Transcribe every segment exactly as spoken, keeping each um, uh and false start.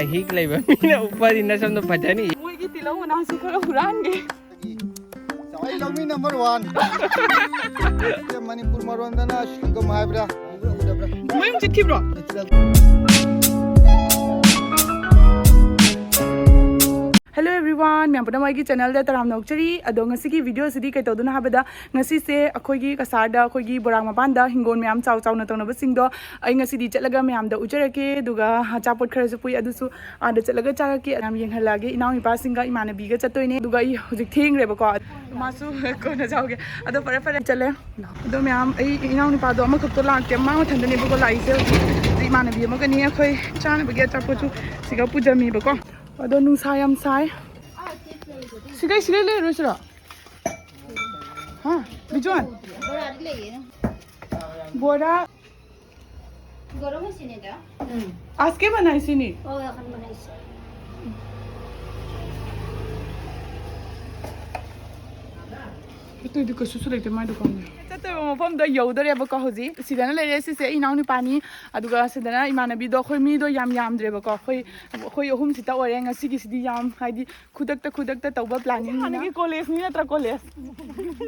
ꯑꯍꯤꯛ ꯂꯩꯕ ꯃꯤꯅ ꯎꯞꯄꯗꯤ ꯅꯁꯝꯗꯣ ꯐꯖꯅꯤ꯫ ꯃꯣꯏꯒꯤ ꯇꯤꯜꯍꯧ ꯃꯅꯥꯁꯤ ꯈꯔ ꯍꯨꯔꯥꯟꯒꯦ꯫ ꯆꯥꯎꯍꯩ ꯂꯧꯃꯤ number one꯫ ꯃꯅꯤꯄꯨꯔ ꯃꯔꯣꯟꯗꯅ ꯁꯪꯒꯝ ꯍꯥꯏꯕ꯭ꯔꯥ? ꯎꯕ꯭ꯔꯥ ꯎꯗꯕ꯭ꯔꯥ? ꯃꯌꯨꯝ ꯆꯠꯈꯤꯕ꯭ꯔꯣ? Hello everyone, ꯃꯌꯥꯝ ꯄꯨꯝꯅꯃꯛ ꯑꯩꯒꯤ channelꯗ ꯇꯔꯥꯝꯅ ꯑꯣꯛꯆꯔꯤ꯫ ꯑꯗꯣ ꯉꯁꯤꯒꯤ videoꯁꯤꯗꯤ ꯀꯩ ꯇꯧꯗꯣꯏꯅꯣ ꯍꯥꯏꯕꯗ, ꯉꯁꯤꯁꯦ ꯑꯩꯈꯣꯏꯒꯤ ꯀꯁꯥꯔꯗ ꯑꯩꯈꯣꯏꯒꯤ ꯕꯣꯔꯥꯛ ꯃꯄꯥꯟꯗ ꯍꯤꯡꯒꯣꯜ ꯃꯌꯥꯝ ꯆꯥꯎ ꯆꯥꯎꯅ ꯇꯧꯅꯕꯁꯤꯡꯗꯣ ꯑꯩ ꯉꯁꯤꯗꯤ ꯆꯠꯂꯒ ꯃꯌꯥꯝꯗ ꯎꯠꯆꯔꯛꯀꯦ꯫ ꯑꯗꯨꯒ ꯑꯆꯥꯄꯣꯠ ꯈꯔꯁꯨ ꯄꯨꯏ, ꯑꯗꯨꯁꯨ ꯑꯥꯗ ꯆꯠꯂꯒ ꯆꯥꯔꯛꯀꯦ꯫ ꯌꯥꯝ ꯌꯦꯡꯍꯜꯂꯛꯑꯒꯦ꯫ ꯏꯅꯥꯎꯅꯨꯄꯥꯁꯤꯡꯒ ꯏꯃꯥꯟꯅꯕꯤꯒ ꯆꯠꯇꯣꯏꯅꯦ꯫ ꯑꯗꯨꯒ ꯑꯩ ꯍꯧꯖꯤꯛ ꯊꯦꯡꯈ꯭ꯔꯦꯕꯀꯣ꯫ ꯃꯥꯁꯨ ꯀꯣꯟꯅ ꯆꯥꯎꯒꯦ꯫ ꯑꯗꯣ ꯐꯔꯦ ꯐꯔꯦ, ꯆꯠꯂꯦ꯫ ꯑꯗꯣ ꯃꯌꯥꯝ, ꯑꯩ ꯏꯅꯥꯎꯅꯨꯄꯥꯗꯣ ꯑꯃꯈꯛꯇꯣ ꯂꯥꯛꯇꯦ, ꯃꯥ ꯃꯊꯟꯇꯅꯦꯕꯀꯣ ꯂꯥꯛꯏꯁꯦ ꯍꯧꯖꯤꯛ꯫ ꯑꯗꯩ ꯏꯃꯥꯟꯅꯕꯤ ꯑꯃꯒꯅꯤ ꯑꯩꯈꯣꯏ ꯆꯥꯅꯕꯒꯤ ꯑꯆꯥꯄꯣꯠꯁꯨ ꯁꯤꯒ ꯄꯨꯖꯃꯤꯕꯀꯣ꯫ ꯑꯗꯣ ꯅꯨꯡꯁꯥ ꯌꯥꯝ ꯁꯥꯏ꯫ ꯁꯤꯒꯩ ꯁꯤꯒꯩ ꯂꯩꯔꯣꯏꯁꯤꯔꯣ? ꯍꯥ? ꯕꯤꯖꯣꯟ? ꯕꯣꯔꯥꯗꯤ ꯂꯩꯌꯦ꯫ ꯕꯣꯔꯥ꯫ ꯒꯔꯝ ꯍꯣꯏꯁꯤꯅꯦꯗ? ꯎꯝ꯫ ꯑꯥꯖ ꯀꯦ ꯕꯅꯥꯏꯁꯤꯅꯤ? ꯑꯣ, ꯑꯈꯟ ꯕꯅꯥꯏꯁꯤ꯫ ꯑꯇꯩꯗꯤ ꯀꯩꯁꯨꯁꯨ ꯂꯩꯇꯦ ꯃꯥꯏ ꯗꯨꯀꯥꯟꯗ꯫ ꯆꯠꯇꯣꯏꯕ ꯃꯐꯝꯗꯣ ꯌꯧꯗꯣꯔꯦꯕꯀꯣ ꯍꯧꯖꯤꯛ꯫ ꯁꯤꯗꯅ ꯂꯩꯔꯦ, ꯁꯤꯁꯦ ꯑꯩ ꯏꯅꯥꯎꯅꯨꯄꯥꯅꯤ꯫ ꯑꯗꯨꯒ ꯁꯤꯗꯅ ꯏꯃꯥꯟꯅꯕꯤꯗꯣ, ꯑꯩꯈꯣꯏ ꯃꯤꯗꯣ ꯌꯥꯝ ꯌꯥꯝꯗ꯭ꯔꯦꯕꯀꯣ꯫ ꯑꯩꯈꯣꯏ, ꯑꯩꯈꯣꯏ ꯑꯍꯨꯝ ꯁꯤꯇ ꯑꯣꯏꯔꯦ꯫ ꯉꯁꯤꯒꯤꯁꯤꯗꯤ ꯌꯥꯝ, ꯍꯥꯏꯗꯤ, ꯈꯨꯗꯛꯇ, ꯈꯨꯗꯛꯇ ꯇꯧꯕ planningꯅꯤꯅ꯫ ꯍꯥꯟꯅꯒꯤ ꯀꯣꯂꯦꯖꯅꯤ ꯅꯠꯇ꯭ꯔꯥ, ꯀꯣꯂꯦꯖ?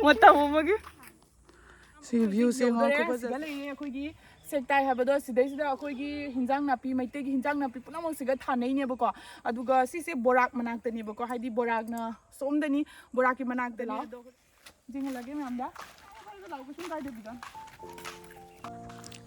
ꯃꯇꯝ ꯑꯃꯒꯤ꯫ ꯁꯤ viewꯁꯦ ꯌꯦꯡꯉꯣ, ꯌꯧꯗꯣꯔꯦ꯫ ꯈꯨꯐꯖ꯫ ꯁꯤꯗ ꯂꯩꯌꯦ ꯑꯩꯈꯣꯏꯒꯤ ꯁꯦꯛꯇꯥꯏ ꯍꯥꯏꯕꯗꯣ, ꯁꯤꯗꯩꯁꯤꯗ ꯑꯩꯈꯣꯏꯒꯤ ꯍꯤꯟꯖꯥꯡ ꯅꯥꯄꯤ, ꯃꯩꯇꯩꯒꯤ ꯍꯤꯟꯖꯥꯡ ꯅꯥꯄꯤ ꯄꯨꯝꯅꯃꯛꯁꯤꯒ ꯊꯥꯅꯩꯅꯦꯕꯀꯣ꯫ ꯑꯗꯨꯒ ꯁꯤꯁꯦ ꯕꯣꯔꯥꯛ ꯃꯅꯥꯛꯇꯅꯦꯕꯀꯣ, ꯍꯥꯏꯗꯤ ꯕꯣꯔꯥꯛꯅ ꯁꯣꯝꯗꯅꯤ, ꯕꯣꯔꯥꯛꯀꯤ ꯃꯅꯥꯛꯇꯅꯤ꯫ ꯑꯗꯣ ꯌꯦꯡꯍꯜꯂꯒꯦ ꯃꯌꯥꯝꯗ꯫ ꯂꯥꯛꯑꯣ, ꯀꯩꯁꯨꯝ ꯀꯥꯏꯗꯦ ꯕꯤꯗꯣꯟ꯫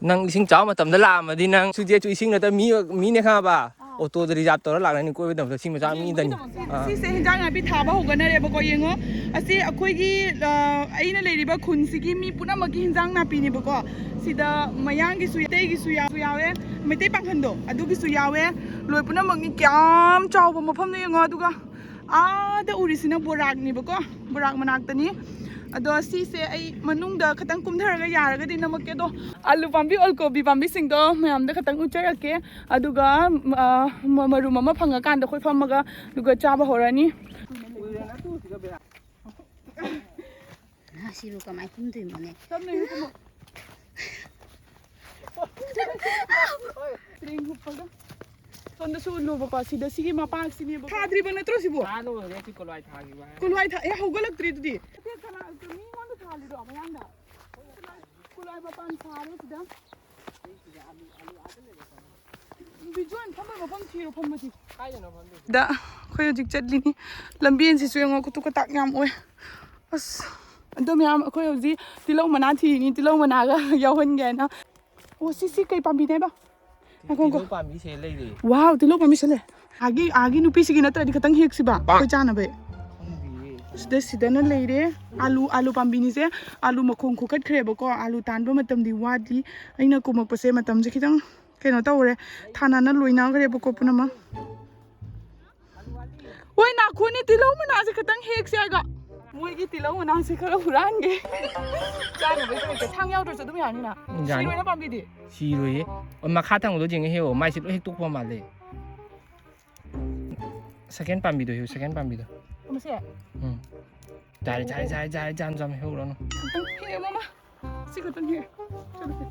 ꯅꯪ ꯏꯁꯤꯡ ꯆꯥꯎꯕ ꯃꯇꯝꯗ ꯂꯥꯛꯑꯝꯃꯗꯤ ꯅꯪ ꯁꯨꯖꯦꯁꯨ ꯏꯁꯤꯡ ꯅꯠꯇ ꯃꯤ, ꯃꯤꯅꯦ ꯈꯪꯉꯕ? ꯑꯥ꯫ ꯑꯣꯇꯣꯗ reserve ꯇꯧꯔ ꯂꯥꯛꯅꯅꯤ ꯀꯣꯏꯕ ꯇꯧꯕꯗ ꯏꯁꯤꯡ ꯃꯆꯥ ꯃꯤ ꯌꯦꯡꯕꯒꯤ ꯏꯟꯗꯅꯤ꯫ ꯇꯧꯕꯁꯦ꯫ ꯑꯥ꯫ ꯁꯤꯁꯦ ꯍꯤꯟꯖꯥꯡ ꯅꯥꯄꯤ ꯊꯥꯕ ꯍꯧꯒꯠꯅꯔꯦꯕꯀꯣ, ꯌꯦꯡꯉꯣ꯫ ꯑꯁꯤ ꯑꯩꯈꯣꯏꯒꯤ, ꯑ, ꯑꯩꯅ ꯂꯩꯔꯤꯕ ꯈꯨꯟꯁꯤꯒꯤ ꯃꯤ ꯄꯨꯝꯅꯃꯛꯀꯤ ꯍꯤꯟꯖꯥꯡ ꯅꯥꯄꯤꯅꯦꯕꯀꯣ꯫ ꯁꯤꯗ ꯃꯌꯥꯡꯒꯤꯁꯨ, ꯃꯩꯇꯩꯒꯤꯁꯨ ꯌꯥꯎ-, ꯌꯥꯎꯋꯦ, ꯃꯩꯇꯩ ꯄꯥꯡꯈꯟꯗꯣ ꯑꯗꯨꯒꯤꯁꯨ ꯌꯥꯎꯋꯦ꯫ ꯂꯣꯏ ꯄꯨꯝꯅꯃꯛꯅꯤ꯫ ꯀꯌꯥꯝ ꯆꯥꯎꯕ ꯃꯐꯝꯅꯣ ꯌꯦꯡꯉꯣ꯫ ꯑꯗꯨꯒ ꯑꯥꯗ ꯎꯔꯤꯁꯤꯅ ꯕꯣꯔꯥꯛꯅꯦꯕꯀꯣ, ꯕꯣꯔꯥꯛ ꯃꯅꯥꯛꯇꯅꯤ꯫ ꯑꯗꯣ ꯁꯤꯁꯦ ꯑꯩ ꯃꯅꯨꯡꯗ ꯈꯤꯇꯪ ꯀꯨꯝꯊꯔꯒ ꯌꯥꯔꯒꯗꯤ ꯅꯝꯃꯛꯀꯦ꯫ ꯑꯗꯣ ꯑꯂꯨ ꯄꯥꯝꯕꯤ, ꯑꯣꯜꯀꯣꯕꯤ ꯄꯥꯝꯕꯤꯁꯤꯡꯗꯣ ꯃꯌꯥꯝꯗ ꯈꯤꯇꯪ ꯎꯠꯆꯔꯛꯀꯦ꯫ ꯑꯗꯨꯒ, ꯑ, ꯃ-, ꯃꯔꯨꯝ ꯑꯃ ꯐꯪꯉꯀꯥꯟꯗ ꯑꯩꯈꯣꯏ ꯐꯝꯃꯒ ꯑꯗꯨꯒ ꯆꯥꯕ ꯍꯧꯔꯅꯤ꯫ ꯉꯥꯁꯤꯕꯨ ꯀꯃꯥꯏ ꯀꯨꯝꯗꯣꯏꯅꯣꯅꯦ? ꯇꯞꯅ ꯀꯨꯝꯃꯣ꯫ ꯆꯦꯡ ꯍꯨꯞꯄꯒ꯫ ꯁꯣꯝꯗꯁꯨ ꯎꯠꯂꯨꯕꯀꯣ, ꯁꯤꯗ ꯁꯤꯒꯤ ꯃꯄꯥꯛꯁꯤꯅꯦꯕꯀꯣ꯫ ꯊꯥꯗ꯭ꯔꯤꯕ ꯅꯠꯇ꯭ꯔꯣ ꯁꯤꯕꯨ? ꯊꯥ ꯂꯣꯏꯔꯦ, ꯁꯤ ꯀꯣꯂꯣꯏ ꯊꯥꯈꯤꯕ ꯍꯥꯏ꯫ ꯀꯣꯂꯣꯏ ꯊꯥ-, ꯑꯦ, ꯍꯧꯒꯠꯂꯛꯇ꯭ꯔꯤ ꯑꯗꯨꯗꯤ꯫ ꯀꯅꯥ, ꯃꯤꯉꯣꯟꯗ ꯊꯥꯜꯂꯤꯔꯣ ꯃꯌꯥꯡꯗ? ꯀꯣꯂꯣꯏ ꯃꯄꯥꯟ ꯁꯥꯔꯦ ꯁꯤꯗ꯫ ꯕꯤꯖꯣꯟ ꯐꯝꯕ ꯃꯐꯝ ꯊꯤꯔꯣ, ꯐꯝꯕꯁꯤ꯫ ꯀꯥꯏꯗꯅꯣ ꯐꯝꯗꯣꯏꯁꯦ? ꯗ ꯑꯩꯈꯣꯏ ꯍꯧꯖꯤꯛ ꯆꯠꯂꯤꯅꯤ꯫ ꯂꯝꯕꯦꯟꯁꯤꯁꯨ ꯌꯦꯡꯉꯣ, ꯀꯨꯇꯨ ꯀꯇꯥꯛ ꯌꯥꯝ ꯑꯣꯏ꯫ ꯑꯁ, ꯑꯗꯣ ꯃꯌꯥꯝ, ꯑꯩꯈꯣꯏ ꯍꯧꯖꯤꯛ ꯇꯤꯜꯍꯧ ꯃꯅꯥ ꯊꯤꯔꯤꯅꯤ, ꯇꯤꯜꯍꯧ ꯃꯅꯥꯒ ꯌꯥꯎꯍꯟꯒꯦ ꯍꯥꯏꯅ꯫ ꯑꯣ, ꯁꯤ, ꯁꯤ ꯀꯩ ꯄꯥꯝꯕꯤꯅꯦꯕ? ꯉꯥꯏꯈꯣ, ꯉꯥꯏꯈꯣ꯫ ꯇꯤꯜꯍꯧ ꯄꯥꯝꯕꯤꯁꯦ ꯂꯩꯔꯦ꯫ ꯋꯥꯎ, ꯇꯤꯜꯍꯧ ꯄꯥꯝꯕꯤꯁꯦ ꯂꯩ꯫ ꯑꯥꯒꯤ, ꯑꯥꯒꯤ ꯅꯨꯄꯤꯁꯤꯒꯤ ꯅꯠꯇ꯭ꯔꯗꯤ ꯈꯤꯇꯪ ꯍꯦꯛꯁꯤꯕ, ꯑꯩꯈꯣꯏ ꯆꯥꯅꯕ꯫ ꯈꯪꯗꯤꯌꯦ꯫ ꯁꯤꯗ, ꯁꯤꯗꯅ ꯂꯩꯔꯦ꯫ ꯑꯥꯂꯨ, ꯑꯥꯂꯨ ꯄꯥꯝꯕꯤꯅꯤꯁꯦ꯫ ꯑꯥꯂꯨ ꯃꯈꯣꯡ ꯈꯨꯀꯠꯈ꯭ꯔꯦꯕꯀꯣ꯫ ꯑꯥꯂꯨ ꯇꯥꯟꯕ ꯃꯇꯝꯗꯤ ꯋꯥꯠꯂꯤ꯫ ꯑꯩꯅ ꯀꯨꯝꯃꯛꯄꯁꯦ ꯃꯇꯝꯁꯦ ꯈꯤꯇꯪ ꯀꯩꯅꯣ ꯇꯧꯔꯦ, ꯊꯥꯅꯅ ꯂꯣꯏꯅꯈ꯭ꯔꯦꯕꯀꯣ ꯄꯨꯝꯅꯃꯛ꯫ ꯍꯣꯏ, ꯅꯥꯈꯣꯅꯦ, ꯇꯤꯜꯍꯧ ꯃꯅꯥꯁꯦ ꯈꯤꯇꯪ ꯍꯦꯛꯁꯦ ꯍꯥꯏꯒ꯫ ꯃꯣꯏꯒꯤ ꯇꯤꯜꯍꯧ ꯃꯅꯥꯁꯦ ꯈꯔ ꯍꯨꯔꯥꯟꯒꯦ꯫ ꯆꯥꯅꯕꯩ ꯇꯧꯔꯤꯁꯦ꯫ ꯊꯥꯡ ꯌꯥꯎꯗ꯭ꯔꯁꯨ ꯑꯗꯨꯝ ꯌꯥꯅꯤꯅ꯫ ꯌꯥꯅꯤ꯫ ꯁꯤꯔꯣꯏꯅ ꯄꯥꯝꯕꯤꯗꯤ? ꯁꯤꯔꯣꯏꯌꯦ꯫ ꯑꯣ, ꯃꯈꯥ ꯊꯪꯕꯗꯣ ꯌꯦꯡꯉ ꯍꯦꯛꯑꯣ꯫ ꯃꯥꯏꯁꯦ ꯂꯣꯏ ꯍꯦꯛꯇꯣꯛꯄ ꯃꯥꯜꯂꯦ꯫ ꯁꯦꯀꯦꯟ ꯄꯥꯝꯕꯤꯗꯣ ꯍꯦꯛꯎ, ꯁꯦꯀꯦꯟ ꯄꯥꯝꯕꯤꯗꯣ꯫ ꯑꯃꯁꯦ? ꯎꯝ꯫ ꯌꯥꯔꯦ, ꯌꯥꯔꯦ, ꯌꯥꯔꯦ, ꯌꯥꯔꯦ, ꯌꯥꯝ ꯌꯥꯝ ꯍꯦꯛꯎꯔꯅꯨ꯫ ꯈꯤꯇꯪ ꯍꯦꯛꯑꯦ, ꯃꯃꯥ꯫ ꯁꯤ ꯈꯛꯇꯪ ꯍꯦꯛ ꯆꯠꯂꯁꯦ꯫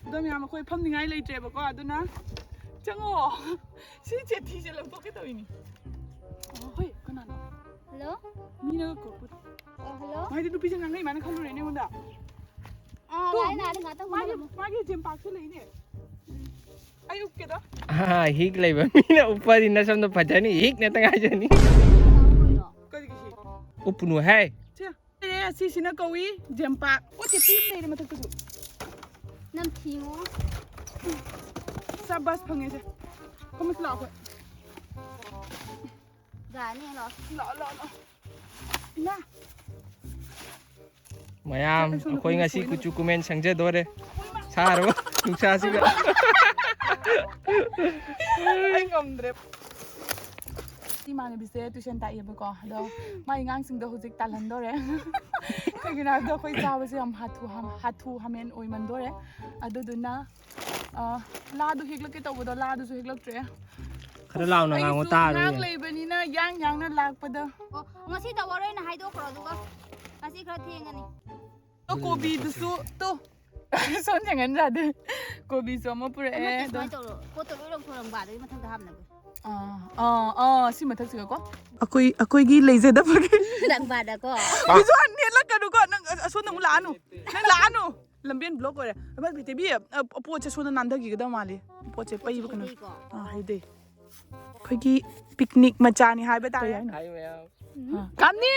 ꯑꯗꯣ ꯃꯌꯥꯝ, ꯑꯩꯈꯣꯏ ꯐꯝꯅꯤꯡꯉꯥꯏ ꯂꯩꯇ꯭ꯔꯦꯕꯀꯣ, ꯑꯗꯨꯅ ꯆꯪꯉꯣ꯫ ꯁꯤ ꯆꯦꯊꯤꯁꯦ ꯂꯧꯊꯣꯛꯀꯦ ꯇꯧꯔꯤꯅꯤ꯫ ꯑꯣ, ꯍꯣꯏ, ꯀꯅꯥꯅꯣ? ꯍꯜꯂꯣ? ꯃꯤꯅꯒ ꯀꯧꯔꯛꯄ꯫ ꯑ, ꯍꯜꯂꯣ? ꯃꯥꯏꯗꯤ ꯅꯨꯄꯤꯁꯦ ꯉꯥꯡꯅꯩ ꯃꯥꯅ ꯈꯜꯂꯨꯔꯦꯅꯦ ꯑꯩꯉꯣꯟꯗ꯫ ꯑ, ꯇꯣ, ꯂꯥꯛꯑꯦ, ꯂꯥꯛꯑꯦ, ꯉꯥꯛꯇꯪ ꯃꯥꯒꯤ, ꯉꯥꯏꯈꯣ꯫ ꯃꯥꯒꯤ ꯖꯦꯝꯄꯥꯛꯁꯨ ꯂꯩꯅꯦ꯫ ꯑꯩ ꯎꯞꯀꯦꯗ꯫ ꯑꯥ, ꯍꯤꯛ ꯂꯩꯕ ꯃꯤꯅ ꯎꯞꯄꯗꯤ ꯅꯁꯝꯗꯣ ꯐꯖꯅꯤ, ꯍꯤꯛ ꯅꯠꯇ ꯉꯥꯏꯖꯅꯤ꯫ ꯀꯔꯤꯒꯤ ꯍꯤꯛ? ꯎꯞꯄꯨꯅꯨ ꯍꯦ꯫ ꯁꯦ, ꯑꯦ, ꯁꯤꯁꯤꯅ ꯀꯧꯏ ꯖꯦꯝꯄꯥꯛ꯫ ꯑꯣ, ꯆꯦ, ꯄꯤ ꯑꯃ ꯂꯩꯔꯦ ꯃꯊꯛꯇꯁꯨ꯫ ꯅꯝꯊꯤꯉꯣ꯫ ꯁꯕꯥꯁ, ꯐꯪꯉꯦꯁꯦ꯫ ꯐꯝꯃꯁꯤ ꯂꯥꯛꯑꯣ ꯑꯩꯈꯣꯏ꯫ ꯌꯥꯅꯤ, ꯂꯥꯛꯑꯣ꯫ ꯂꯥꯛꯑꯣ, ꯂꯥꯛꯑꯣ, ꯂꯥꯛꯑꯣ꯫ ꯏꯃꯥ꯫ ꯃꯌꯥꯝ, ꯑꯩꯈꯣꯏ ꯉꯁꯤ ꯀꯨꯆꯨ ꯀꯨꯃꯦꯟ ꯁꯪꯖꯗꯣꯔꯦ꯫ ꯁꯥꯔꯕ ꯅꯨꯡꯁꯥꯁꯤꯒ꯫ ꯑꯩ ꯉꯝꯗ꯭ꯔꯦ꯫ ꯏꯃꯥꯟꯅꯕꯤꯁꯦ ꯇ꯭ꯌꯨꯁꯟ ꯇꯥꯛꯑꯦꯕꯀꯣ, ꯑꯗꯣ ꯃꯥꯏ ꯑꯉꯥꯡꯁꯤꯡꯗꯣ ꯍꯧꯖꯤꯛ ꯇꯥꯜꯍꯟꯗꯣꯔꯦ꯫ ꯀꯩꯒꯤꯅꯣ ꯍꯥꯏꯕꯗ ꯑꯩꯈꯣꯏ ꯆꯥꯕꯁꯦ ꯌꯥꯝ ꯍꯥꯊꯨ ꯍꯥꯝ-, ꯍꯥꯊꯨ ꯍꯥꯃꯦꯟ ꯑꯣꯏꯃꯟꯗꯣꯔꯦ꯫ ꯑꯗꯨꯗꯨꯅ, ꯑ, ꯂꯥꯗꯣ ꯍꯦꯛꯂꯛꯀꯦ ꯇꯧꯕꯗꯣ ꯂꯥꯗꯨꯁꯨ ꯍꯦꯛꯂꯛꯇ꯭ꯔꯦ꯫ ꯈꯔ ꯂꯥꯎꯅ ꯉꯥꯡꯉꯣ, ꯑꯩꯁꯨ ꯇꯥꯔꯣꯏꯌꯦ꯫ ꯑꯉꯥꯡ ꯂꯩꯕꯅꯤꯅ ꯌꯥꯡ ꯌꯥꯡꯅ ꯂꯥꯛꯄꯗ꯫ ꯑꯣ, ꯉꯁꯤ ꯇꯧꯔꯔꯣꯏꯅ ꯍꯥꯏꯗꯣꯛꯈ꯭ꯔꯣ, ꯑꯗꯨꯒ ꯉꯁꯤ ꯈꯔ ꯊꯦꯡꯉꯅꯤ꯫ ꯑꯗꯣ ꯀꯣꯕꯤꯗꯨꯁꯨ ꯇꯨ꯫ ꯁꯣꯝ ꯌꯦꯡꯍꯟꯖꯥꯗꯦ꯫ ꯀꯣꯕꯤꯁꯨ ꯑꯃ ꯄꯨꯔꯛꯑꯦ꯫ ꯑꯃꯠꯇ ꯑꯗꯣ ꯁꯨꯃꯥꯏꯅ ꯇꯧꯔꯣ꯫ ꯄꯣꯠꯇꯣ ꯂꯣꯏ ꯂꯧꯊꯣꯔꯛꯄ, ꯑꯗꯨꯒꯤ ꯃꯊꯛꯇ ꯍꯥꯞꯅꯕ꯫ ꯑꯥ, ꯑꯥ, ꯑꯥ, ꯁꯤ ꯃꯊꯛꯁꯤꯒꯀꯣ꯫ ꯑꯩꯈꯣꯏ, ꯑꯩꯈꯣꯏꯒꯤ ꯂꯩꯖꯗꯕꯒꯤ꯫ ꯂꯪꯕꯥꯗꯀꯣ꯫ ꯕꯤꯖꯨꯋꯥꯟ ꯅꯦꯠꯂꯛꯀꯅꯨꯀꯣ꯫ ꯅꯪ ꯑꯁꯣꯝꯗ ꯑꯃꯨꯛ ꯂꯥꯛꯑꯅꯨ꯫ ꯅꯪ ꯂꯥꯛꯑꯅꯨ꯫ ꯂꯝꯕꯦꯟ ꯕ꯭ꯂꯣꯛ ꯑꯣꯏꯔꯦ꯫ ꯑꯃ ꯕꯤꯇꯦꯕꯤ, ꯑ, ꯄꯣꯠꯁꯦ ꯁꯣꯝꯗ ꯅꯥꯟꯊꯈꯤꯒꯗꯕ ꯃꯥꯜꯂꯤ꯫ ꯄꯣꯠꯁꯦ ꯄꯩꯕ ꯀꯩꯅꯣ꯫ ꯍꯩꯗꯩꯀꯣ꯫ ꯑꯥ, ꯍꯩꯗꯩ꯫ ꯑꯩꯈꯣꯏꯒꯤ ꯄꯤꯛꯅꯤꯛ ꯃꯆꯥꯅꯤ ꯍꯥꯏꯕ ꯇꯥꯔꯦ꯫ ꯀꯩ ꯍꯥꯏꯅꯣ? ꯍꯥꯏ ꯃꯌꯥꯝ꯫ ꯀꯥꯝꯅꯤ!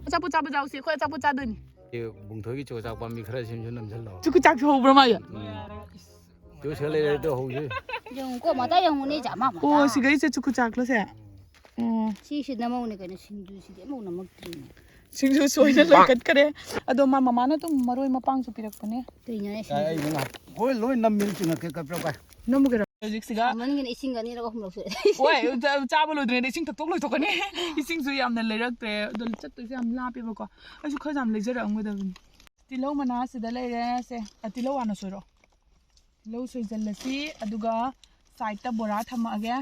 ꯑꯆꯥꯄꯣꯠ ꯆꯥꯕ ꯆꯥꯎꯁꯤ꯫ ꯑꯩꯈꯣꯏ ꯑꯆꯥꯄꯣꯠ ꯆꯥꯗꯣꯏꯅꯤ꯫ ꯑꯦ, ꯕꯨꯡꯊꯣꯏꯒꯤ ꯆꯨꯖꯥꯛ ꯄꯥꯝꯕꯤ ꯈꯔ ꯁꯤꯝꯁꯨ ꯅꯝꯁꯤꯜꯂꯣ꯫ ꯆꯨꯀꯨ ꯆꯥꯛꯁꯨ ꯍꯧꯕ꯭ꯔꯥ ꯃꯥꯒꯤ? ꯎꯝ꯫ ꯇꯨ ꯁꯤꯗ ꯂꯩꯔꯦ, ꯇꯨ ꯍꯧꯖꯤꯛ꯫ ꯌꯦꯡꯉꯨꯀꯣ, ꯃꯇꯥ ꯌꯦꯡꯉꯨꯅꯦ, ꯖꯥꯠ ꯃꯥ ꯃꯇꯥ꯫ ꯑꯣ, ꯁꯤꯒꯩꯁꯦ ꯆꯨꯀꯨ ꯆꯥꯛꯂꯣ ꯁꯦ? ꯑꯣ꯫ ꯁꯤꯁꯤꯅ ꯃꯧꯅꯦ ꯀꯩꯅꯣ, ꯁꯤꯡꯖꯨꯁꯤꯗꯤ ꯑꯃꯧ ꯅꯝꯃꯛꯇ꯭ꯔꯤꯅꯦ꯫ ꯁꯤꯡꯖꯨ ꯁꯣꯏꯅ ꯂꯣꯏꯈꯠꯈꯔꯦ꯫ ꯑꯗꯣ ꯃꯥ ꯃꯃꯥꯅ ꯑꯗꯨꯝ ꯃꯔꯣꯏ ꯃꯄꯥꯡꯁꯨ ꯄꯤꯔꯛꯄꯅꯦ꯫ ꯀꯩꯅꯣꯅꯦ ꯀꯥꯏ ꯁꯤꯡꯖꯨ? ꯑꯩ ꯉꯥ-, ꯍꯣꯏ, ꯂꯣꯏ ꯅꯝꯃꯤꯅ ꯆꯤꯡꯉꯛꯀꯦ, ꯀꯞꯄ꯭ꯔꯣ ꯀꯥꯏ? ꯅꯝꯃꯨꯒꯦꯔꯣ? ꯍꯧꯖꯤꯛꯁꯤꯒ꯫ ꯁꯥꯃꯟꯒꯤꯅ ꯏꯁꯤꯡ ꯑꯅꯤꯔꯛ ꯑꯍꯨꯝꯂꯛ ꯁꯨꯔꯦ꯫ ꯍꯣꯏ, ꯆꯥ-, ꯆꯥꯕ ꯂꯣꯏꯗ꯭ꯔꯤꯉꯩꯗ ꯏꯁꯤꯡ ꯊꯛꯇꯣꯛ ꯂꯣꯏꯊꯣꯛꯀꯅꯤ꯫ ꯏꯁꯤꯡꯁꯨ ꯌꯥꯝꯅ ꯂꯩꯔꯛꯇ꯭ꯔꯦ꯫ ꯑꯗꯣ ꯆꯠꯇꯣꯏꯁꯦ ꯌꯥꯝ ꯂꯥꯞꯄꯦꯕꯀꯣ꯫ ꯑꯩꯁꯨ ꯈꯔ ꯌꯥꯝ ꯂꯩꯖꯔꯛꯑꯝꯒꯗꯕꯅꯤ꯫ ꯇꯤꯜꯍꯧ ꯃꯅꯥ ꯁꯤꯗ ꯂꯩꯔꯦ꯫ ꯁꯦ, ꯑ, ꯇꯤꯜꯍꯧ ꯍꯥꯟꯅ ꯁꯣꯏꯔꯣ꯫ ꯇꯤꯜꯍꯧ ꯁꯣꯏꯖꯜꯂꯁꯤ, ꯑꯗꯨꯒ sideꯇ ꯕꯣꯔꯥ ꯊꯝꯃꯛꯑꯒꯦ꯫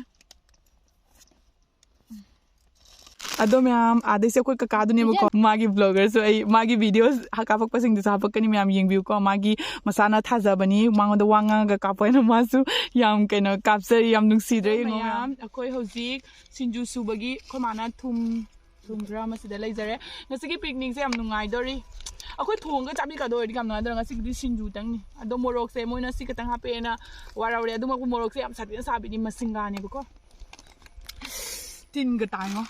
ꯑꯗꯣ ꯃꯌꯥꯝ, ꯑꯥꯗꯩꯁꯦ ꯑꯩꯈꯣꯏ ꯀꯀꯥꯗꯨꯅꯦꯕꯀꯣ, ꯃꯥꯒꯤ vlogꯁꯨ ꯑꯩ, ꯃꯥꯒꯤ videos ꯍꯥ-, ꯀꯥꯞꯄꯛꯄꯁꯤꯡꯗꯨꯁꯨ ꯍꯥꯄꯛꯀꯅꯤ, ꯃꯌꯥꯝ ꯌꯦꯡꯕꯤꯌꯨꯀꯣ꯫ ꯃꯥꯒꯤ ꯃꯁꯥꯅ ꯊꯥꯖꯕꯅꯤ, ꯃꯉꯣꯟꯗ ꯋꯥ ꯉꯥꯡꯉꯒ ꯀꯥꯞꯄꯣ ꯍꯥꯏꯅ ꯃꯥꯁꯨ ꯌꯥꯝ, ꯀꯩꯅꯣ, ꯀꯥꯞꯆꯔꯤ, ꯌꯥꯝ ꯅꯨꯡꯁꯤꯗ꯭ꯔꯦ, ꯌꯦꯡꯉꯣ ꯃꯌꯥꯝ꯫ ꯃꯌꯥꯝ, ꯑꯩꯈꯣꯏ ꯍꯧꯖꯤꯛ ꯁꯤꯡꯖꯨ ꯁꯨꯕꯒꯤ ꯑꯩꯈꯣꯏ ꯃꯥꯅ ꯊꯨꯝ, ꯊꯨꯝ ꯈꯔ ꯑꯃ ꯁꯤꯗ ꯂꯩꯖꯔꯦ꯫ ꯉꯁꯤꯒꯤ picnicꯁꯦ ꯌꯥꯝ ꯅꯨꯡꯉꯥꯏꯗꯣꯔꯤ꯫ ꯑꯩꯈꯣꯏ ꯊꯣꯡꯉꯒ ꯆꯥꯕꯤ ꯀꯥꯗꯣ ꯑꯣꯏꯔꯗꯤ ꯌꯥꯝ ꯅꯨꯡꯉꯥꯏꯗꯣꯔꯤ, ꯉꯁꯤꯒꯤꯗꯤ ꯁꯤꯡꯖꯨꯇꯪꯅꯤ꯫ ꯑꯗꯣ ꯃꯣꯔꯣꯛꯁꯦ ꯃꯣꯏꯅ ꯁꯤ ꯈꯛꯇꯪ ꯍꯥꯞꯄꯛꯑꯦꯅ ꯋꯥꯔꯧꯔꯦ꯫ ꯑꯗꯨꯃꯛꯄꯨ ꯃꯣꯔꯣꯛꯁꯦ ꯌꯥꯝ ꯁꯥꯊꯤꯅ ꯁꯥꯕꯤꯗꯤ ꯃꯁꯤꯡꯒꯥꯅꯦꯕꯀꯣ꯫ ꯇꯤꯟꯒ ꯇꯥꯏꯉꯣ꯫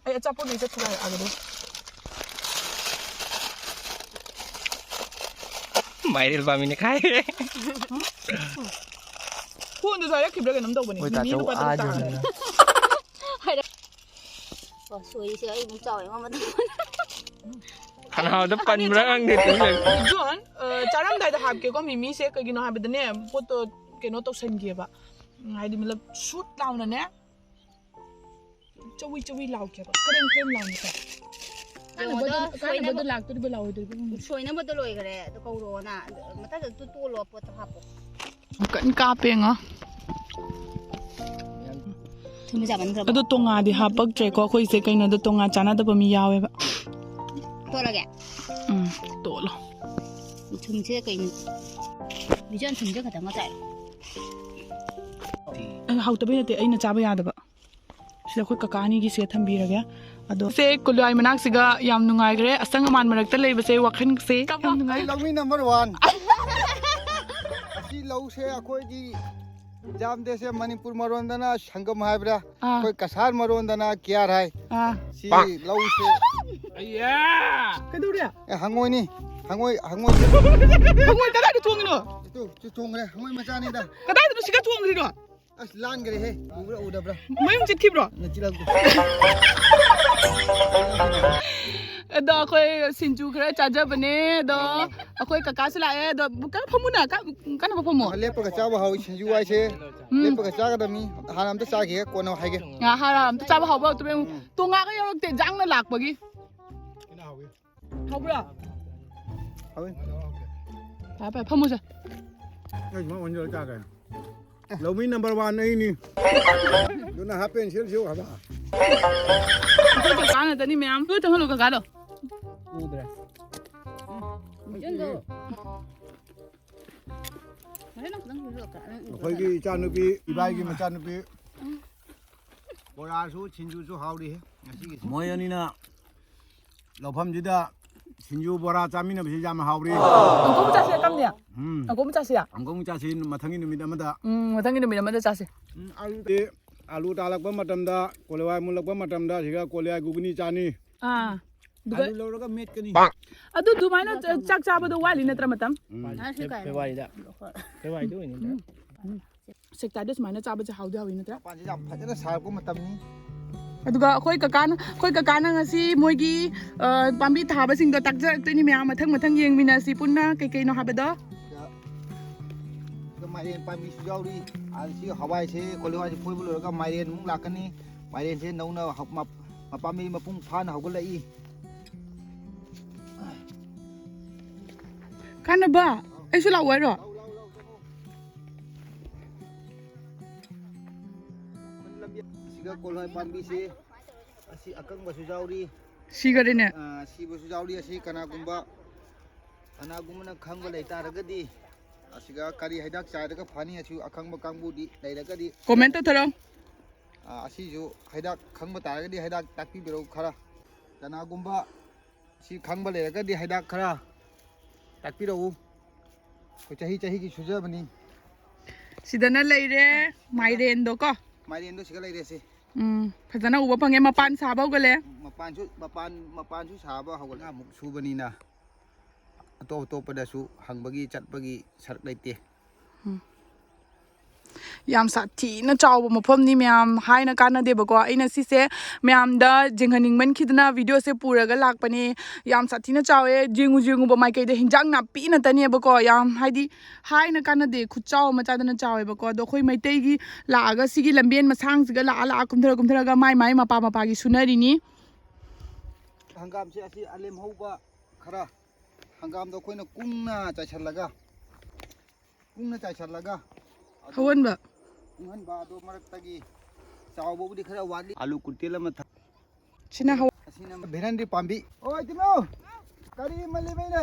ꯑꯩ ꯑꯆꯥꯄꯣꯠ ꯂꯩ ꯆꯠꯈꯤꯕ ꯍꯥꯏꯔꯛꯑꯒꯗꯤ꯫ ꯃꯥꯏꯔꯦꯜ ꯄꯥꯝꯃꯤꯅꯦ ꯈꯥꯏ꯫ ꯐꯣꯟꯗꯨꯁꯨ ꯍꯥꯏꯔꯛꯈꯤꯕ꯭ꯔꯥ ꯀꯩꯅꯣꯝ ꯇꯧꯕꯅꯦ꯫ ꯍꯣꯏ, ꯃꯤꯃꯤ ꯇꯥꯆꯧ, ꯂꯨꯄꯥ ꯇꯔꯨꯛ ꯑꯥ ꯇꯥꯔꯦ꯫ ꯖꯣꯟ꯫ ꯑꯣ, ꯁꯣꯏꯁꯦ ꯑꯩ ꯑꯃꯨꯛ ꯆꯥꯎꯋꯦ, ꯃꯃꯜ ꯇꯥꯡꯃꯟ꯫ ꯐꯅ ꯍꯥꯎꯗ ꯄꯟꯕ꯭ꯔꯥ ꯈꯪꯗꯦ, ꯇꯨꯃꯤꯟ ꯂꯩꯌꯨ꯫ ꯖꯣꯟ, ꯑ, ꯆꯥꯔꯝꯗꯥꯏꯗ ꯍꯥꯞꯀꯦꯀꯣ ꯃꯤꯃꯤꯁꯦ, ꯀꯩꯒꯤꯅꯣ ꯍꯥꯏꯕꯗꯅꯦ, ꯄꯣꯠꯇꯣ ꯀꯩꯅꯣ ꯇꯧꯁꯟꯒꯦꯕ꯫ ꯎꯝ, ꯍꯥꯏꯗꯤ, ꯃꯇꯂꯕ, ꯁꯨꯠ ꯂꯥꯎꯅꯅꯦ, ꯆꯧꯏ ꯆꯧꯏ ꯂꯥꯎꯒꯦꯕ, ꯀ꯭ꯔꯦꯝ ꯀ꯭ꯔꯦꯝ ꯂꯥꯎꯅꯀꯣ꯫ ꯀꯥꯟꯅꯕꯗꯣ, ꯌꯦꯡꯉꯣꯗꯣ, ꯀꯥꯟꯅꯕꯗꯣ ꯁꯣꯏꯅꯕ-, ꯂꯥꯛꯇꯣꯔꯤꯕ ꯂꯥꯛꯑꯣꯏꯗꯣꯔꯤꯕ ꯈꯪꯗꯦ꯫ ꯁꯣꯏꯅꯕꯗꯣ ꯂꯣꯏꯈꯔꯦ, ꯑꯗꯨ ꯀꯧꯔꯛꯑꯣꯅ꯫ ꯑꯗꯨ ꯃꯊꯛꯇ ꯇꯨ-, ꯇꯣꯛꯂꯣ, ꯄꯣꯠꯇꯣ ꯍꯥꯞꯄꯣ꯫ ꯀꯟꯅ ꯀꯥꯞꯄꯦ ꯉꯣ꯫ ꯊꯨꯝ ꯆꯥꯃꯟꯈ꯭ꯔꯕꯣ? ꯑꯗꯣ ꯇꯣꯉꯥꯗꯤ ꯍꯥꯞꯄꯛꯇ꯭ꯔꯦꯀꯣ ꯑꯩꯈꯣꯏꯁꯦ, ꯀꯩꯅꯣꯗꯣ ꯇꯣꯉꯥ ꯆꯥꯅꯗꯕ ꯃꯤ ꯌꯥꯎꯋꯦꯕ꯫ ꯇꯣꯠꯂꯒꯦ? ꯎꯝ, ꯇꯣꯠꯂꯣ꯫ ꯊꯨꯝꯁꯦ ꯀꯩꯅꯣ? ꯕꯤꯖꯟ ꯊꯨꯝꯁꯦ ꯈꯇꯪꯒ ꯆꯥꯏ꯫ ꯑꯩ ꯍꯥꯎꯇꯕꯩ ꯅꯠꯇꯦ, ꯑꯩꯅ ꯆꯥꯕ ꯌꯥꯗꯕ꯫ ꯁꯤꯗ ꯑꯩꯈꯣꯏ ꯀꯀꯥ ꯑꯅꯤꯒꯤꯁꯦ ꯊꯝꯕꯤꯔꯒꯦ꯫ ꯑꯗꯣ ꯁꯦ ꯀꯣꯂꯨꯋꯥꯏ ꯃꯅꯥꯛꯁꯤꯒ ꯌꯥꯝ ꯅꯨꯡꯉꯥꯏꯈ꯭ꯔꯦ꯫ ꯑꯁꯪ ꯑꯃꯥꯟ ꯃꯔꯛꯇ ꯂꯩꯕꯁꯦ ꯋꯥꯈꯜꯁꯦ ꯌꯥꯝ ꯅꯨꯡꯉꯥꯏ꯫ ꯂꯧꯃꯤ ꯅꯝꯕꯔ ꯋꯥꯟ꯫ ꯑꯁꯤ ꯂꯧꯁꯦ ꯑꯩꯈꯣꯏꯒꯤ ꯖꯥꯝꯗꯦꯁꯦ ꯃꯅꯤꯄꯨꯔ ꯃꯔꯣꯟꯗꯅ ꯁꯪꯒꯝ ꯍꯥꯏꯕ꯭ꯔꯥ? ꯑꯥ꯫ ꯑꯩꯈꯣꯏ ꯀꯁꯥꯔ ꯃꯔꯣꯟꯗꯅ ꯀꯤꯌꯥꯔ ꯍꯥꯏ꯫ ꯑꯥ꯫ ꯁꯤ ꯂꯧꯁꯦ꯫ ꯑꯩꯌꯥ! ꯀꯩꯗꯧꯔꯦ? ꯑꯦ, ꯍꯪꯉꯣꯏꯅꯤ꯫ ꯍꯪꯉꯣꯏ, ꯍꯪꯉꯣꯏ꯫ ꯍꯪꯉꯣꯏ ꯀꯗꯥꯏꯗ ꯊꯣꯡꯉꯤꯅꯣ? ꯇꯨ, ꯇꯨ ꯊꯣꯡꯈ꯭ꯔꯦ꯫ ꯍꯪꯉꯣꯏ ꯃꯆꯥꯅꯤꯗ꯫ ꯀꯗꯥꯏꯗꯅꯣ ꯁꯤꯒ ꯊꯣꯡꯈ꯭ꯔꯤꯅꯣ? ꯑꯁ, ꯂꯥꯟꯈ꯭ꯔꯦꯍꯦ꯫ ꯎꯕ꯭ꯔꯥ, ꯎꯗꯕ꯭ꯔꯥ? ꯃꯌꯨꯝ ꯆꯠꯈꯤꯕ꯭ꯔꯣ? ꯅꯆꯤꯜꯂꯛꯇꯣ꯫ ꯑꯗꯣ ꯑꯩꯈꯣꯏ ꯁꯤꯡꯖꯨ ꯈꯔ ꯆꯥꯖꯕꯅꯦ꯫ ꯑꯗꯣ ꯑꯩꯈꯣꯏ ꯀꯀꯥꯁꯨ ꯂꯥꯛꯑꯦ꯫ ꯑꯗꯣ ꯀꯟꯅ ꯐꯝꯃꯨꯅ, ꯀ-, ꯀꯟꯅ ꯐꯝꯃꯣ꯫ ꯂꯦꯞꯄꯒ ꯆꯥꯕ ꯍꯥꯎꯏ ꯁꯤꯡꯖꯨ ꯍꯥꯏꯁꯦ꯫ ꯎꯝ꯫ ꯂꯦꯞꯄꯒ ꯆꯥꯒꯗꯕꯅꯤ꯫ ꯍꯥꯟꯅ ꯑꯝꯇ ꯆꯥꯈꯤꯒꯦ, ꯀꯣꯟꯅ ꯍꯥꯏꯒꯦ꯫ ꯉꯥ ꯍꯥꯟꯅ ꯑꯝꯇ ꯆꯥꯕ ꯍꯥꯎꯕ ꯍꯧꯗ꯭ꯔꯦ꯫ ꯎꯝ꯫ ꯇꯣꯉꯥꯒ ꯌꯧꯔꯛꯇꯦ, ꯖꯥꯡꯅ ꯂꯥꯛꯄꯒꯤ꯫ ꯍꯥꯎꯕ꯭ꯔꯥ? ꯍꯥꯎꯏ꯫ ꯐꯔꯦ, ꯐꯔꯦ, ꯐꯝꯃꯨꯁꯦ꯫ ꯑꯩ ꯁꯨꯃꯥꯏ ꯑꯣꯟꯁꯤꯜꯂ ꯆꯥꯒꯦ꯫ ꯂꯧꯃꯤ ꯅꯝꯕꯔ ꯋꯥꯟ ꯑꯩꯅꯤ꯫ ꯑꯗꯨꯅ ꯍꯥꯞ ꯄꯦꯟ ꯁꯦꯠꯂ ꯁꯦꯠꯂꯨ ꯍꯥꯏꯕ꯫ ꯑꯩꯈꯣꯏ ꯀꯀꯥ ꯉꯥꯛꯇꯅꯤ ꯃꯌꯥꯝ꯫ ꯂꯣꯏ ꯆꯪꯍꯜꯂꯨ ꯀꯀꯥꯗꯣ꯫ ꯎꯗ꯭ꯔꯦ꯫ ꯃꯤꯆꯪꯗꯣ꯫ ꯉꯁꯥꯏ ꯅꯪ ꯈꯤꯇꯪ ꯁꯦꯠꯂꯨ ꯀꯀꯥ, ꯅꯪ ꯑꯩꯈꯣꯏꯒꯤ ꯏꯆꯥꯅꯨꯄꯤ, ꯏꯕꯥꯏꯒꯤ ꯃꯆꯥꯅꯨꯄꯤ꯫ ꯕꯣꯔꯥꯁꯨ ꯁꯤꯡꯖꯨꯁꯨ ꯍꯥꯎꯔꯤꯍꯦ ꯉꯁꯤꯒꯤꯁꯦ꯫ ꯃꯣꯏ ꯑꯅꯤꯅ ꯂꯧꯐꯝꯁꯤꯗ ꯁꯤꯡꯖꯨ ꯕꯣꯔꯥ ꯆꯥꯃꯤꯟꯅꯕꯁꯤ ꯌꯥꯝ ꯍꯥꯎꯔꯤ꯫ ꯑꯪꯀꯣꯝ ꯆꯥꯁꯤꯔ ꯀꯝꯅꯦ? ꯎꯝ꯫ ꯑꯪꯀꯣꯝ ꯆꯥꯁꯤꯔ? ꯑꯪꯀꯣꯝ ꯆꯥꯁꯤ ꯃꯊꯪꯒꯤ ꯅꯨꯃꯤꯠ ꯑꯃꯗ꯫ ꯎꯝ, ꯃꯊꯪꯒꯤ ꯅꯨꯃꯤꯠ ꯑꯃꯗ ꯆꯥꯁꯤ꯫ ꯎꯝ, ꯑꯂꯨꯗꯤ, ꯑꯂꯨ ꯇꯥꯜꯂꯛꯄ ꯃꯇꯝꯗ, ꯀꯣꯂꯤꯍꯋꯥꯏ ꯃꯨꯜꯂꯛꯄ ꯃꯇꯝꯗ ꯁꯤꯒ ꯀꯣꯂꯤꯍꯋꯥꯏ ꯒꯨꯒꯅꯤ ꯆꯥꯅꯤ꯫ ꯑꯥ꯫ ꯑꯗꯨꯒ ꯑꯂꯨ ꯂꯧꯔꯒ ꯃꯦꯠꯀꯅꯤ꯫ ꯑꯗꯨ ꯑꯗꯨꯃꯥꯏꯅ ꯆ-, ꯆꯥꯛ ꯆꯥꯕꯗꯣ ꯋꯥꯠꯂꯤ ꯅꯠꯇ꯭ꯔ ꯃꯇꯝ? ꯎꯝ, ꯐꯦ-, ꯐꯦꯕ꯭ꯋꯥꯔꯤꯗ꯫ ꯐꯦꯕ꯭ꯋꯥꯔꯤꯗ ꯑꯣꯏꯅꯤ꯫ ꯎꯝ꯫ ꯁꯦꯛꯇꯥꯗ ꯁꯨꯃꯥꯏꯅ ꯆꯥꯕꯁꯦ ꯍꯥꯎꯗꯤ ꯍꯥꯎꯏ ꯅꯠꯇ꯭ꯔꯥ? ꯃꯄꯥꯟꯁꯦ ꯌꯥꯝ ꯐꯖꯅ ꯁꯥꯔꯛꯄ ꯃꯇꯝꯅꯤ꯫ ꯑꯗꯨꯒ ꯑꯩꯈꯣꯏ ꯀꯀꯥꯅ, ꯑꯩꯈꯣꯏ ꯀꯀꯥꯅ ꯉꯁꯤ ꯃꯣꯏꯒꯤ, ꯑ, ꯄꯥꯝꯕꯤ ꯊꯥꯕꯁꯤꯡꯗꯣ ꯇꯥꯛꯆꯔꯛꯇꯣꯏꯅꯤ ꯃꯌꯥꯝ꯫ ꯃꯊꯪ ꯃꯊꯪ ꯌꯦꯡꯃꯤꯟꯅꯁꯤ ꯄꯨꯟꯅ ꯀꯩ ꯀꯩꯅꯣ ꯍꯥꯏꯕꯗꯣ꯫ ꯁꯤꯗ, ꯁꯤꯗ ꯃꯥꯏꯔꯦꯟ ꯄꯥꯝꯕꯤꯁꯨ ꯌꯥꯎꯔꯤ꯫ ꯑꯗ ꯁꯤ ꯍꯋꯥꯏꯁꯦ, ꯀꯣꯂꯤ ꯍꯋꯥꯏꯁꯦ ꯐꯣꯏꯕ ꯂꯣꯏꯔꯒ ꯃꯥꯏꯔꯦꯟ ꯑꯃꯨꯛ ꯂꯥꯛꯀꯅꯤ꯫ ꯃꯥꯏꯔꯦꯟꯁꯦ ꯅꯧꯅ ꯍꯧ-, ꯃꯞ-, ꯃꯄꯥꯝꯕꯤ ꯃꯄꯨꯡ ꯐꯥꯅ ꯍꯧꯒꯠꯂꯛꯏ꯫ ꯀꯥꯟꯅꯕ, ꯑꯩꯁꯨ ꯂꯥꯛꯑꯣ ꯍꯥꯏꯔꯣ? ꯁꯤꯒ ꯀꯣꯂꯤ ꯍꯋꯥꯏ ꯄꯥꯝꯕꯤꯁꯤ, ꯑꯁꯤ ꯑꯀꯪꯕꯁꯨ ꯌꯥꯎꯔꯤ꯫ ꯁꯤꯒꯔꯦꯅꯦ꯫ ꯑ, ꯁꯤꯕꯁꯨ ꯌꯥꯎꯔꯤ꯫ ꯑꯁꯤ ꯀꯅꯥꯒꯨꯝꯕ ꯀꯅꯥꯒꯨꯝꯕꯅ ꯈꯪꯕ ꯂꯩ ꯇꯥꯔꯒꯗꯤ, ꯑꯁꯤꯒ ꯀꯔꯤ ꯍꯤꯗꯥꯛ ꯆꯥꯏꯔꯒ ꯐꯅꯤ ꯑꯁꯤ ꯑꯈꯪꯕ ꯀꯥꯡꯕꯨꯗꯤ ꯂꯩꯔꯒꯗꯤ, ꯀꯣꯃꯦꯟ ꯇꯧꯊꯔꯛꯑꯣ꯫ ꯑ, ꯑꯁꯤꯁꯨ ꯍꯤꯗꯥꯛ ꯈꯪꯕ ꯇꯥꯔꯒꯗꯤ ꯍꯤꯗꯥꯛ ꯇꯥꯛꯄꯤꯕꯤꯔꯛꯎ ꯈꯔ꯫ ꯀꯅꯥꯒꯨꯝꯕ ꯁꯤ ꯈꯪꯕ ꯂꯩꯔꯒꯗꯤ ꯍꯤꯗꯥꯛ ꯈꯔ ꯇꯥꯛꯄꯤꯔꯛꯎ꯫ ꯑꯩꯈꯣꯏ ꯆꯍꯤ ꯆꯍꯤꯒꯤ ꯁꯨꯖꯕꯅꯤ꯫ ꯁꯤꯗꯅ ꯂꯩꯔꯦ ꯃꯥꯏꯔꯦꯟꯗꯣ ꯀꯣ꯫ ꯃꯥꯏꯔꯦꯟꯗꯣ ꯁꯤꯒ ꯂꯩꯔꯦꯁꯦ꯫ ꯎꯝ, ꯐꯖꯅ ꯎꯕ ꯐꯪꯉꯦ, ꯃꯄꯥꯟ ꯁꯥꯕ ꯍꯧꯒꯠꯂꯦ꯫ ꯃꯄꯥꯟꯁꯨ, ꯃꯄꯥꯟ, ꯃꯄꯥꯟꯁꯨ ꯁꯥꯕ ꯍꯧꯒꯠꯂꯦ꯫ ꯑꯃꯨꯛ ꯁꯨꯕꯅꯤꯅ ꯑꯇꯣꯞ ꯑꯇꯣꯞꯄꯗꯁꯨ ꯍꯪꯕꯒꯤ ꯆꯠꯄꯒꯤ ꯁꯔꯨꯛ ꯂꯩꯇꯦ꯫ ꯌꯥꯝ ꯁꯥꯊꯤꯅ ꯆꯥꯎꯕ ꯃꯐꯝꯅꯤ ꯃꯌꯥꯝ, ꯍꯥꯏꯅ ꯀꯥꯟꯅꯗꯦꯕꯀꯣ꯫ ꯑꯩꯅ ꯁꯤꯁꯦ ꯃꯌꯥꯝꯗ ꯌꯦꯡꯍꯟꯅꯤꯡꯃꯟꯈꯤꯗꯅ ꯚꯤꯗꯤꯑꯣꯁꯦ ꯄꯨꯔꯒ ꯂꯥꯛꯄꯅꯦ꯫ ꯌꯥꯝ ꯁꯥꯊꯤꯅ ꯆꯥꯎꯋꯦ꯫ ꯌꯦꯡꯉꯨ ꯌꯦꯡꯉꯨꯕ ꯃꯥꯏꯀꯩꯗ ꯍꯤꯟꯖꯥꯡ ꯅꯥꯄꯤ ꯉꯥꯛꯇꯅꯦꯕꯀꯣ꯫ ꯌꯥꯝ ꯍꯥꯏꯗꯤ ꯍꯥꯏꯅ ꯀꯥꯟꯅꯗꯦ, ꯈꯨꯠꯆꯥꯎ ꯑꯃ ꯆꯥꯗꯅ ꯆꯥꯎꯋꯦꯕꯀꯣ꯫ ꯑꯗꯣ ꯑꯩꯈꯣꯏ ꯃꯩꯇꯩꯒꯤ ꯂꯥꯛꯑꯒ ꯁꯤꯒꯤ ꯂꯝꯕꯦꯟ ꯃꯁꯥꯡꯁꯤꯒ ꯂꯥꯛꯑ ꯂꯥꯛꯑ ꯀꯨꯝꯊꯔ ꯀꯨꯝꯊꯔꯒ ꯃꯥꯏ ꯃꯥꯏ ꯃꯄꯥ ꯃꯄꯥꯒꯤ ꯁꯨꯅꯔꯤꯅꯤ꯫ ꯍꯪꯒꯥꯝꯁꯦ ꯑꯁꯤ ꯑꯂꯦꯝꯍꯧꯕ ꯈꯔ, ꯍꯪꯒꯥꯝꯗꯣ ꯑꯩꯈꯣꯏꯅ ꯀꯨꯡꯅ ꯆꯥꯏꯁꯜꯂꯒ, ꯀꯨꯡꯅ ꯆꯥꯏꯁꯜꯂꯒ ꯑꯗꯨ ꯍꯧꯍꯟꯕ꯫ ꯀꯨꯡꯍꯟꯕ꯫ ꯑꯗꯣ ꯃꯔꯛꯇꯒꯤ ꯆꯥꯎꯕꯕꯨꯗꯤ ꯈꯔ ꯋꯥꯠꯂꯤ꯫ ꯑꯂꯨ ꯀꯨꯟꯇꯦꯜ ꯑꯃ ꯊꯥ-, ꯁꯤꯅ ꯍꯧ- ꯑꯁꯤꯅ ꯚꯦꯔꯟꯗꯤ ꯄꯥꯝꯕꯤ꯫ ꯑꯣꯏ ꯇꯤꯃꯧ, ꯀꯔꯤ ꯑꯃ ꯂꯩꯕꯩꯅꯦ?